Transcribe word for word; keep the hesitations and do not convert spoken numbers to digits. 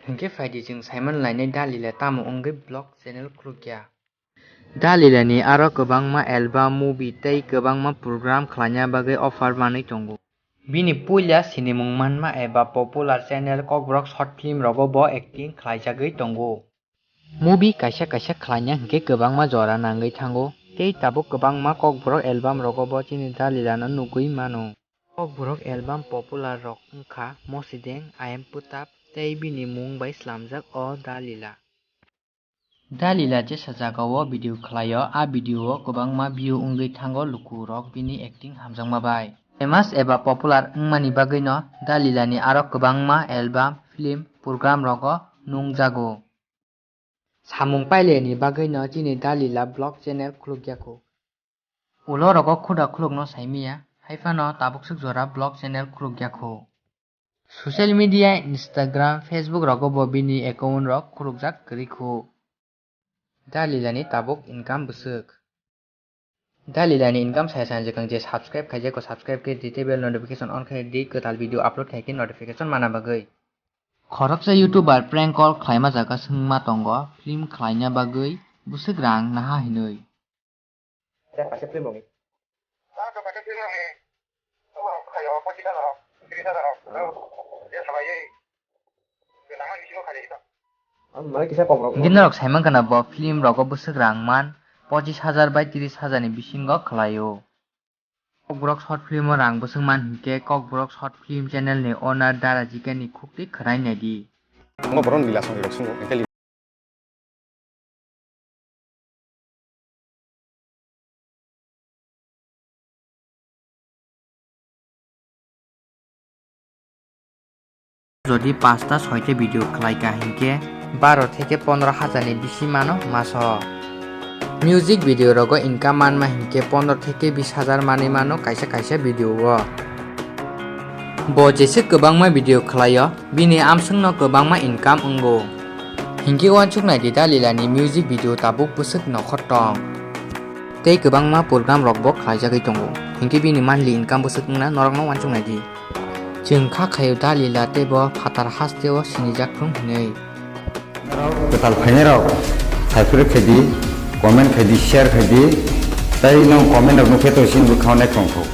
Hinkhe phaidi chwng saiman lainai Dalila tamo wngwi vlog channel khulukya. Dalila ni aro kwbangma album, movie tei kwbangma program khlaina bagwi offer manwi tongo. Bini puila sinimung manma eba popular channel Kokborok short film rogo bo acting khlaijagwi tongo. Movie kaisa kaisa khlaina hinkhe kwbangma jora nangwi thango, tei tabuk kwbangma Kokborok album rogo bo chini Dalila no nugwi mano. Kokborok album popular rok wngkha Mosideng, I Am Putap tei bini mung bai slamjak O Dalila. Dalila jesa jagao video khlaio, a video o kwbangma view wngwi thango lukurok bini acting hamjakma bai. Famous eba popular wngmani bagwino Dalila ni aro kwbangma album, film, program rogo nungjago. Samung paileni bagwino chini Dalila vlog channel khulukya kho. Ulo rogo khuda khulukno saimiya, haiphano tabukswk jora vlog channel khulukya kho. Social media, Instagram, Facebook rogo bo bini account rok khulukjak kwrwi kho. Dalila ni tabuk income bwswk. Dalila ni income saya sanjwkang je subscribe khaijak kho, subscribe khe di tei bell notification on khe di, kwtal video upload khai khe notification mana bagwi. Khoroksa YouTuber prank call khlaima jaga swngma tongo, film khlaina bagwi bwswk rang naha hinwi. Kaisa film rokni. Ang mane kisa kok rok. Hinkhe norok saimankha na bo film rogo bwswk rang man pochis hajar bai tris hajar ni bisingo khlaio. Kokborok short film o rang bwswk man hinkhe Kokborok short film channel ni owner Dara Jika ni khukti khwnai naidi. Omo borok ni lila song rok sungo, hinkhe li- Jodi pasta soita video khlaika hinkhe baro theke pondro hajar ni bisi mano maso. Music video rogo income manma hinkhe pondro theke bis hajar manwi mano kaisa kaisa video o. Bo jeswk kwbangma video khlaio, bini amswkno kwbangma income wngo. Hinkhe uansuk naidi Dalila ni music video tabuk bwswk nokhor tong. Tei kwbangma program rokbo khlaijagwi tongo. Hinkhe bini monthly income bwswk wngna norokno uansuk naidi. Chwng kha khaio Dalila tei bo phatar hasteo sinijak thung hinwi. Kwtal phainai rok, subscribe khai di, comment khai di, share khai di, tei nwng comment rok nukhe to sini bwkhao nai tong kho.